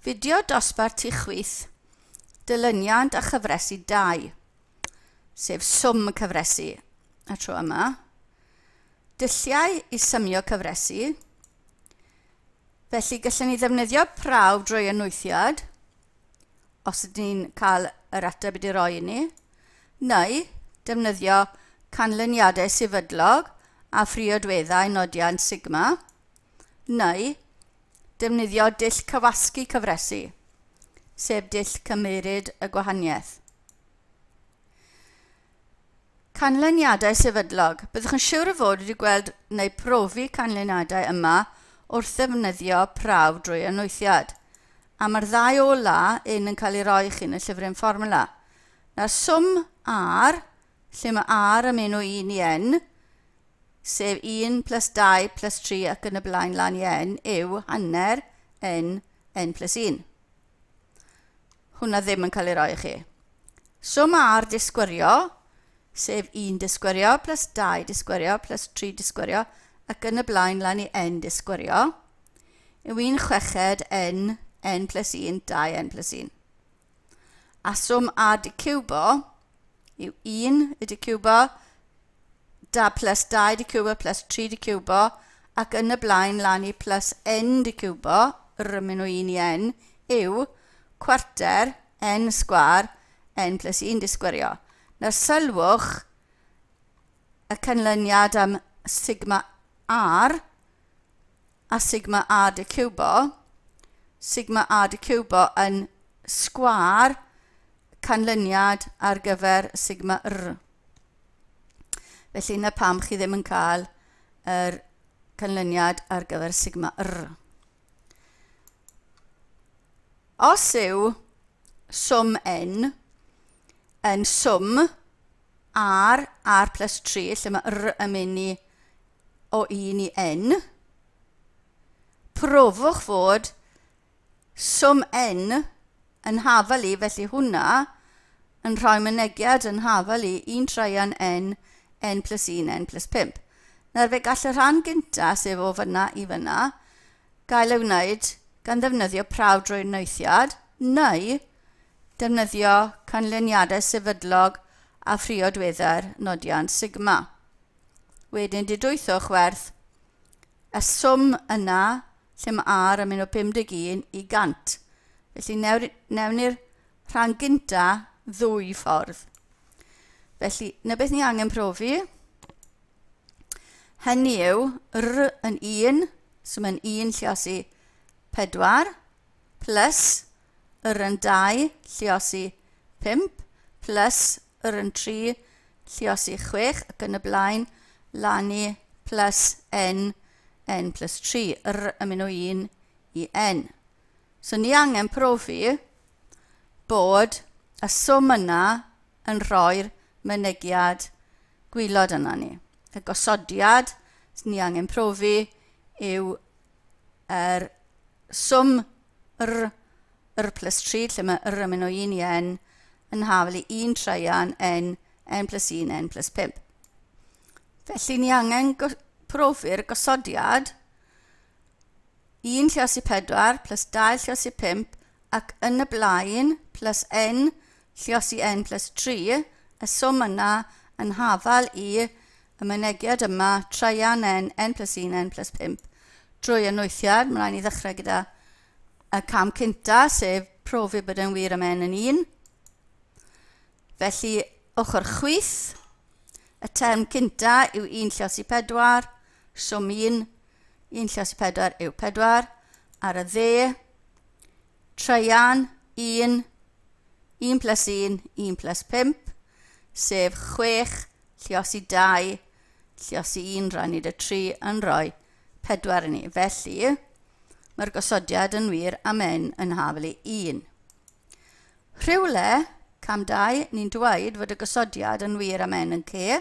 Fideo dosbarth tu chwith, dilyniant a chyfresu 2, sef swm cyfresu y tro yma. Dulliau i symio cyfresu. Felly gallwn ni ddefnyddio prawf drwy anwythiad, os ydyn ni'n cael yr ateb wedi roi i ni, neu defnyddio canlyniadau sefydlog a phriodweddau nodiant sigma, neu defnyddio dull cywasgu cyfresu, sef dull cymeryd y gwahaniaeth. Canlyniadau sefydlog. Byddwch yn siwr o fod wedi gweld neu profi canlyniadau yma wrth ddefnyddio prawf drwy anwythiad. A mae'r ddau ola un yn cael ei roi i chi yn y llyfryn fformwla. Nawr swm R, lle mae R yn mynd o 1 i N, sef 1 plus 2 plus 3 ac yn y blaen lan i N, yw hanner N, N plus 1. Hwna ddim yn cael ei roi i chi. Swm R disgwyrio, sef 1 disgwyrio plus 2 disgwyrio plus 3 disgwyrio ac yn y blaen lan i N disgwyrio, yw 1 chweched N, N plus 1, 2 N plus 1. A swm A diciwbo yw 1 y diciwbo da plus 2 diciwbo plus 3 diciwbo ac yn y blaen lan i plus n diciwbo, r yn mynd o 1 i n, yw cwarter n sgwar n plus 1 disgwyrio. Nawr sylwch y canlyniad am sigma r a sigma r diciwbo, sigma r diciwbo yn sgwar canlyniad ar gyfer sigma r. Felly na pam chi ddim yn cael yr canlyniad ar gyfer sigma r. Os yw swm n yn swm r, r plus 3, lle mae r yn mynd i o 1 i n, profwch fod swm n yn hafal i, felly hwnna yn rhoi mynegiad yn hafal i 1 traean n, n plus 1, n plus 5. Nawr fe gall y rhan gyntaf, sef o fyna i fyna, gael ei wneud gan ddefnyddio prawf drwy noethiad, neu defnyddio canlyniadau sefydlog a phriodweddau'r nodiant sigma. Wedyn didwythwch werth y swm yna lle mae R yn mynd o 51 i 100. Felly newn ni'r rhan gynta ddwy ffordd. Felly, na beth ni angen profi. Hynny yw, R yn 1, so mae'n 1 lliosi 4, plus R yn 2 lliosi 5, plus R yn 3 lliosi 6, ac yn y blaen, lan i plus N, N plus 3, R yn mynd o 1 i N. So ni angen profi bod y swm yna yn rhoi'r mynegiad gwylod yna ni. Y gosodiad ni angen profi yw yr swm R, R plus 3, lle mae R yn mynd o 1 i N, yn hafal i 1 traean N, N plus 1, N plus 5. Felly ni angen profi'r gosodiad 1 lliosi 4 plus 2 lliosi 5 ac yn y blaen plus n lliosi n plus 3, y swm yna yn hafal i y mynegiad yma traean n, n plus 1, n plus 5 drwy anwythiad. Mae'n rhaid ni ddechrau gyda y cam cynta, sef profi bod yn wir am n yn 1. Felly, ochr chwith, y term cynta yw 1 lliosi 4, swm 1, 1 lliosi 4 yw 4. Ar y dde, traean 1, 1 plus 1, 1 plus 5, sef 6 lliosi 2, lliosi 1 rannu dy 3 yn rhoi 4 i ni. Felly, mae'r gosodiad yn wir am n yn hafal i 1. Rhywle, cam 2, ni'n dweud fod y gosodiad yn wir am n yn c,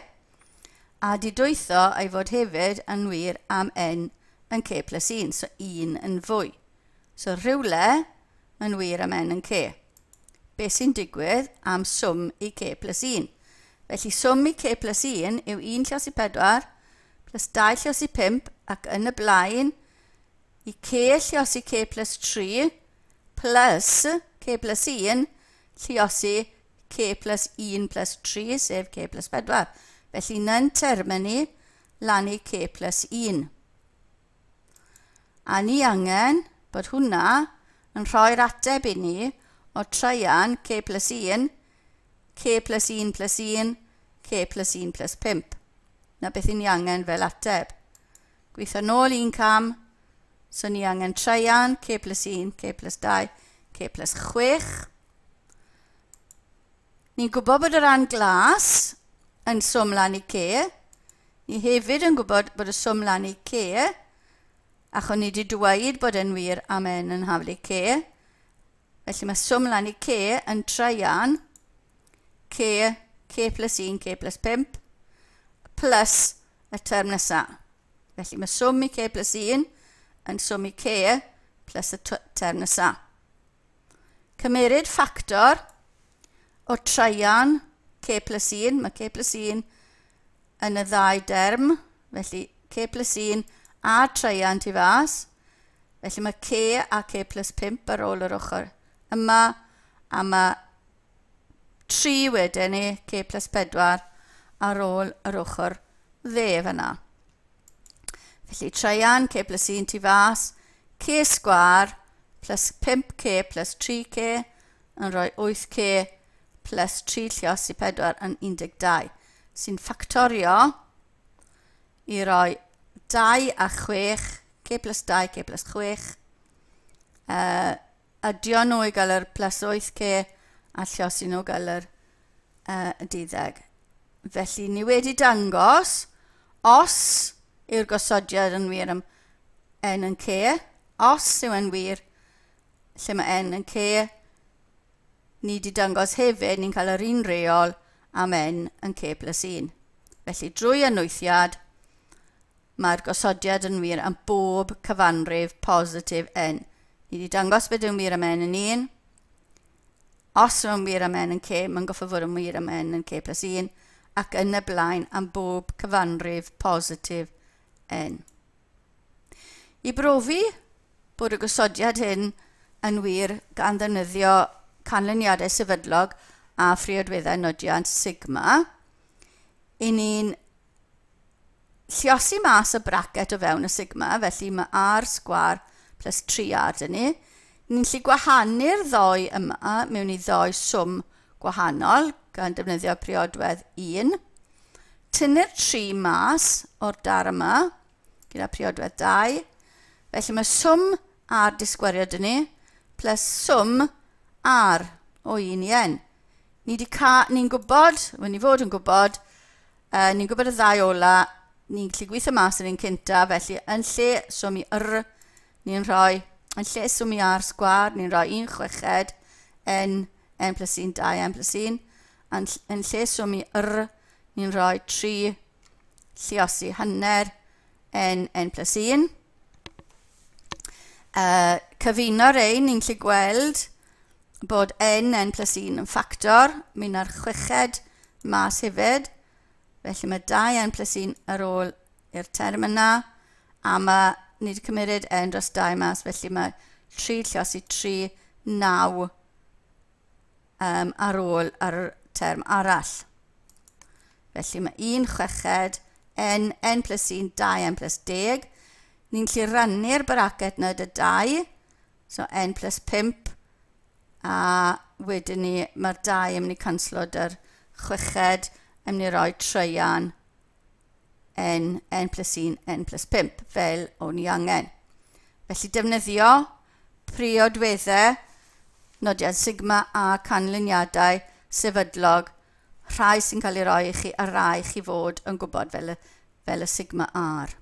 a didwytho ei fod hefyd yn wir am n yn c plus 1, so 1 yn fwy. So rhywle, mae'n wir am n yn c. Be sy'n digwydd am swm i c plus 1? Felly swm i c plus 1 yw 1 lliosi 4 plus 2 lliosi 5 ac yn y blaen i c lliosi c plus 3 plus k plus 1 lluosi k plus 1 plus 3, sef k plus 4. Felly, yn termau ni, lan i k plus 1. A ni angen bod hwnna yn rhoi'r ateb i ni o traean k plus 1, k plus 1 plus 1, k plus 1 plus 5. Na beth i ni angen fel ateb. Gweithio nôl un cam, so ni angen traean k plus 1, k plus 2, k plus 6. Ni'n gwybod bod y rhan glas yn swm lan i k. Ni hefyd yn gwybod bod y swm lan i k, achos ni wedi dweud bod e'n wir am n yn haflu k. Felly mae swm lan i k yn traean k, k plus 1, k plus 5, plus y term nesaf. Felly mae swm i k plus 1 yn swm i k plus y term nesaf. Cymeryd ffactor o traean k plus 1, mae k plus 1 yn y ddau derm, felly k plus 1 a traean tu fas, felly mae k a k plus 5 ar ôl yr ochr yma, a mae 3 wedyn ni, k plus 4 ar ôl yr ochr dde fyna. Felly traean k plus 1 tu fas, k sgwâr plus 5k plus 3k yn rhoi 8k plus 3 lluosi 4 yn 12, sy'n ffactorio i roi 2 a 6, k plus 2, k plus 6, adio nhw i gael yr plus 8k a lluosi nhw gael yr 12. Felly ni wedi dangos os yw'r gosodiad yn wir am n yn k, os yw yn wir lle mae n yn k, ni wedi dangos hefyd ni'n cael yr un reol am n yn k plus 1. Felly drwy anwythiad, mae'r gosodiad yn wir am bob cyfanrif positif n. Ni wedi dangos beth yw'n wir am n yn 1. Os yw'n wir am n yn k, mae'n goffo fod yn wir am n yn k plus 1, ac yn y blaen am bob cyfanrif positif n. I brofi bod y gosodiad hyn yn wir gan ddefnyddio canlyniadau sefydlog a phriodweddau nodiant sigma, i ni'n lluosi mas y bracet o fewn y sigma, felly mae r sgwâr plus 3r dyn ni. Ni'n gallu gwahanu'r ddoi yma mewn i ddoi swm gwahanol gan defnyddio priodwedd 1. Tynnu'r 3 mas o'r dar yma gyda priodwedd 2. Felly mae swm r disgwyrio dyn ni plus swm r o 1 i n. Ni'n gwybod, wel ni fod yn gwybod, ni'n gwybod y ddau ola, ni'n gallu gweithio mas yn un cynta, felly yn lle swm i r, ni'n rhoi, yn lle swm i r sgwâr, ni'n rhoi 1/6 n, n plus 1, 2, n plus 1. Yn lle swm i r, ni'n rhoi 3 lluosi hanner n, n plus 1. Cyfuno rein, ni'n gallu gweld bod n, n plus 1 yn ffactor, mynd ar chweched mas hefyd. Felly mae 2n plus 1 ar ôl i'r term yna, a mae, ni wedi cymryd n dros 2 mas, felly mae 3 lluosi 3, 9 ar ôl ar y term arall. Felly mae 1/6 n, n plus 1, 2n plus 10. Ni'n gallu rannu'r bracet yna dy 2, so n plus 5, a wedyn ni mae'r 2 yn mynd i canslo dy'r chweched, yn mynd i roi traean n, n plus 1, n plus 5, fel o'n i angen. Felly defnyddio priodweddau, nodiad sigma a canlyniadau sefydlog, rhai sy'n cael ei roi i chi a rai chi fod yn gwybod fel y sigma r.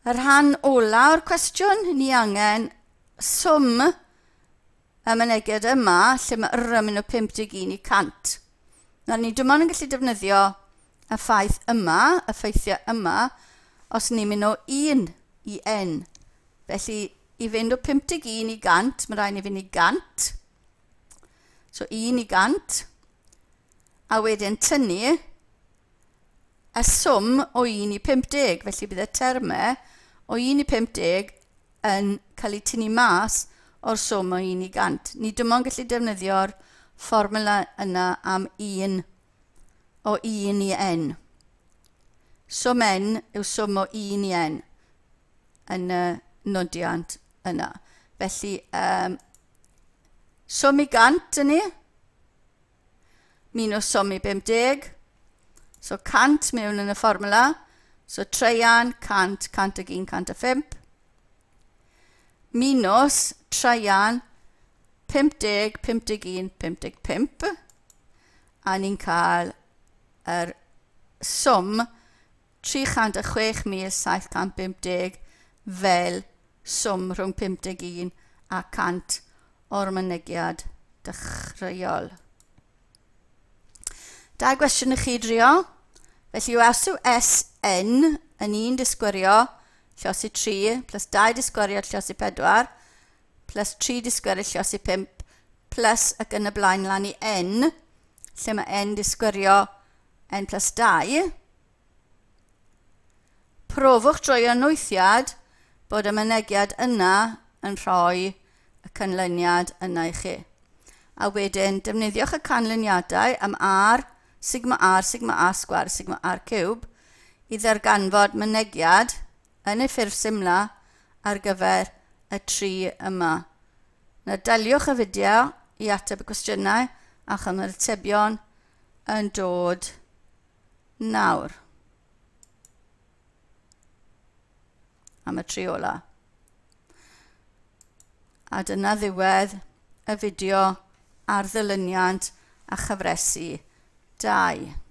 Y rhan ola o'r cwestiwn, ni angen swm y mynegiad yma lle mae r yn mynd o 51 i 100. Nawr ni dim ond yn gallu defnyddio y ffaith yma, y ffeithiau yma, os ni'n mynd o 1 i n. Felly i fynd o 51 i 100, mae rhaid ni fynd i 100. So 1 i 100. A wedyn tynnu y swm o 1 i 50. Felly bydd y termau o 1 i 50 yn cael eu tynnu mas o'r swm o 1 i 100. Ni dim ond gallu defnyddio'r fformwla yna am 1 o 1 i n. Swm n yw swm o 1 i n yn y nodiant yna. Felly, swm i 100 yn ni, minus swm i 50. So 100 mewn yn y fformwla. So traean 100, 101, 105. Minus traean 50, 51, 55. A ni'n cael yr swm 306,750 fel swm rhwng 51 a 100 o'r mynegiad dechreuol. Dau gwestiwn i chi drio. Felly os yw SN yn 1 disgwyrio llosi 3 plus 2 disgwyrio llosi 4 plus 3 disgwyrio llosi 5 plus ac yn y blaen lan i n, lle mae n disgwyrio n plus 2, profwch drwy anwythiad bod y mynegiad yna yn rhoi y canlyniad yna i chi. A wedyn defnyddiwch y canlyniadau am r, sigma r, sigma r sgwâr, sigma r ciwb i ddarganfod mynegiad yn ei ffurf symla ar gyfer y tri yma. Nawr daliwch y fideo i ateb y cwestiynau a chymryd atebion yn dod nawr. Am y tri ola. A dyna ddiwedd y fideo ar ddilyniant a chyfresi 2.